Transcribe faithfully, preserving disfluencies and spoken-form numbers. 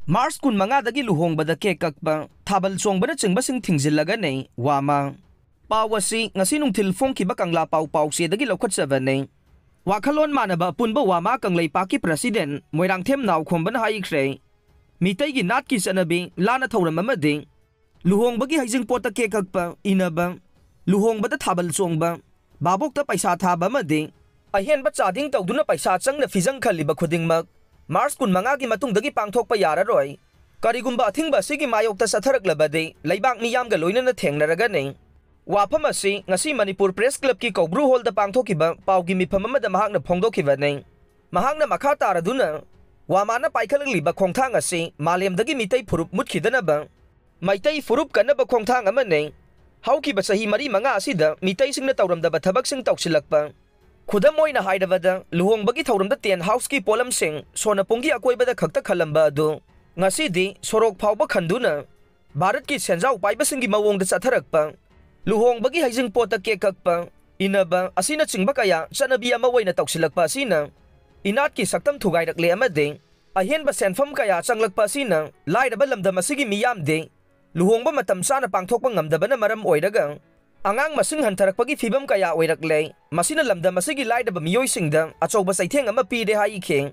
March ꯀꯨꯟꯃꯉꯥꯗꯒꯤ ꯂꯨꯍꯣꯡꯕꯗ cake ꯀꯛꯄ, ꯊꯥꯕꯜ ꯆꯣꯡꯕꯅꯆꯤꯡꯕꯁꯤꯡ ꯊꯤꯡꯖꯤꯜꯂꯒꯅꯤ ꯋꯥꯃꯥ꯫ ꯄꯥꯎ ꯑꯁꯤ ꯉꯁꯤ ꯅꯨꯡꯊꯤꯜ ꯐꯣꯡꯈꯤꯕ ꯀꯪꯂꯥ ꯄꯥꯎ ꯄꯥꯎꯆꯦꯗꯒꯤ ꯂꯧꯈꯠꯆꯕꯅꯤ꯫ ꯋꯥꯈꯜꯂꯣꯟ ꯃꯥꯟꯅꯕ ꯑꯄꯨꯟꯕ ꯋꯥꯃꯥ ꯀꯪꯂꯩꯄꯥꯛꯀꯤ ꯄ꯭ꯔꯁꯤꯗꯦꯟ ꯃꯣꯏꯔꯥꯡꯊꯦꯝ ꯅꯥꯎꯈꯣꯝꯕꯅ ꯍꯥꯏꯈ꯭ꯔꯦ, ꯃꯤꯇꯩꯒꯤ ꯅꯥꯠꯀꯤ ꯆꯠꯅꯕꯤ, ꯂꯥꯟꯅ ꯊꯧꯔꯝ ꯑꯃꯗꯤ ꯂꯨꯍꯣꯡꯕꯒꯤ ꯍꯩꯖꯤꯡꯄꯣꯠꯇ ꯀꯦꯛ ꯀꯛꯄ, ꯏꯟꯅꯕ, ꯂꯨꯍꯣꯡꯕꯗ ꯊꯥꯕꯜ ꯆꯣꯡꯕ, ꯚꯥꯕꯣꯛꯇ ꯄꯩꯁꯥ ꯊꯥꯕ ꯑꯃꯗꯤ ꯑꯍꯦꯟꯕ ꯆꯥꯗꯤꯡ ꯇꯧꯗꯨꯅ ꯄꯩꯁꯥ ꯆꯪꯅ ꯐꯤꯖꯪ ꯈꯜꯂꯤꯕ ꯈꯨꯗꯤꯡꯃꯛ ꯃꯥꯔꯆ ꯀꯨꯟꯃꯉꯥꯒꯤ ꯃꯇꯨꯡꯗꯒꯤ ꯄꯥꯡꯊꯣꯛꯄ ꯌꯥꯔꯔꯣꯏ꯫ ꯀꯔꯤꯒꯨꯝꯕ ꯑꯊꯤꯡꯕ ꯑꯁꯤꯒꯤ ꯃꯥꯌꯣꯛꯇ ꯆꯠꯊꯔꯛꯂꯕꯗꯤ ꯂꯩꯕꯥꯛ ꯃꯤꯌꯥꯝꯒ ꯂꯣꯏꯅꯅ ꯊꯦꯡꯅꯔꯒꯅꯤ꯫ ꯋꯥꯐꯝ ꯑꯁꯤ ꯉꯁꯤ ꯃꯅꯤꯄꯨꯔ ꯄ꯭ꯔꯦꯁ ꯀ꯭ꯂꯕꯀꯤ ꯀꯧꯕ꯭ꯔꯨ ꯍꯣꯜꯗ ꯄꯥꯡꯊꯣꯛꯈꯤꯕ ꯄꯥꯎꯒꯤ ꯃꯤꯐꯝ ꯑꯃꯗ ꯃꯍꯥꯛꯅ ꯐꯣꯡꯗꯣꯛꯈꯤꯕꯅꯤ꯫ ꯃꯍꯥꯛꯅ ꯃꯈꯥ ꯇꯥꯔꯗꯨꯅ, ꯋꯥꯃꯥꯅ ꯄꯥꯏꯈꯠꯂꯛꯂꯤꯕ ꯈꯣꯡꯊꯥꯡ ꯑꯁꯤ ꯃꯥꯂꯦꯝꯗꯒꯤ ꯃꯤꯇꯩ ꯐꯨꯔꯨꯞ ꯃꯨꯠꯈꯤꯗꯅꯕ, ꯃꯩꯇꯩ ꯐꯨꯔꯨꯞ ꯀꯟꯅꯕ ꯈꯣꯡꯊꯥꯡ ꯑꯃꯅꯤ꯫ ꯍꯧꯈꯤꯕ ꯆꯍꯤ ꯃꯔꯤ ꯃꯉꯥ ꯑꯁꯤꯗ ꯃꯤꯇꯩꯁꯤꯡꯅ ꯇꯧꯔꯝꯗꯕ ꯊꯕꯛꯁꯤꯡ ꯇꯧꯁꯤꯜꯂꯛꯄ, ꯈꯨꯗꯝ ꯑꯣꯏꯅ ꯍꯥꯏꯔꯕꯗ, ꯂꯨꯍꯣꯡꯕꯒꯤ ꯊꯧꯔꯝꯗ tent houseꯀꯤ ꯄꯣꯠꯂꯝꯁꯤꯡ ꯁꯣꯅꯄꯨꯡꯒꯤ ꯑꯀꯣꯏꯕꯗ ꯈꯛꯇ ꯈꯜꯂꯝꯕ ꯑꯗꯨ ꯉꯁꯤꯗꯤ ꯁꯣꯔꯣꯛ ꯐꯥꯎꯕ ꯈꯟꯗꯨꯅ ꯚꯥꯔꯠꯀꯤ ꯁꯦꯟꯖꯥꯎ ꯄꯥꯏꯕꯁꯤꯡꯒꯤ ꯃꯑꯣꯡꯗ ꯆꯠꯊꯔꯛꯄ, ꯂꯨꯍꯣꯡꯕꯒꯤ ꯍꯩꯖꯤꯡꯄꯣꯠꯇ ꯀꯦꯛ ꯀꯛꯄ, ꯏꯟꯅꯕ ꯑꯁꯤꯅꯆꯤꯡꯕ ꯀꯌꯥ ꯆꯠꯅꯕꯤ ꯑꯃ ꯑꯣꯏꯅ ꯇꯧꯁꯤꯜꯂꯛꯄ ꯑꯁꯤꯅ ꯏꯅꯥꯠꯀꯤ ꯁꯛꯇꯝ ꯊꯨꯒꯥꯏꯔꯛꯂꯦ ꯑꯃꯗꯤ ꯑꯍꯦꯟꯕ ꯁꯦꯟꯐꯝ ꯀꯌꯥ ꯆꯪꯂꯛꯄ ꯑꯁꯤꯅ ꯂꯥꯏꯔꯕ ꯂꯝꯗꯝ ꯑꯁꯤꯒꯤ ꯃꯤꯌꯥꯝꯗꯤ ꯂꯨꯍꯣꯡꯕ ꯃꯇꯝ ꯆꯥꯅ ꯄꯥꯡꯊꯣꯛꯄ ꯉꯝꯗꯕꯅ ꯃꯔꯝ ꯑꯣꯏꯔꯒ ꯑꯉꯥꯡ ꯃꯁꯤꯡ ꯍꯟꯊꯔꯛꯄꯒꯤ ꯐꯤꯚꯝ ꯀꯌꯥ ꯑꯣꯏꯔꯛꯂꯦ꯫ ꯃꯁꯤꯅ ꯂꯝꯗꯝ ꯑꯁꯤꯒꯤ ꯂꯥꯏꯔꯕ ꯃꯤꯑꯣꯏꯁꯤꯡꯗ ꯑꯆꯧꯕ ꯆꯩꯊꯦꯡ ꯑꯃ ꯄꯤꯔꯦ ꯍꯥꯏꯈꯤ꯫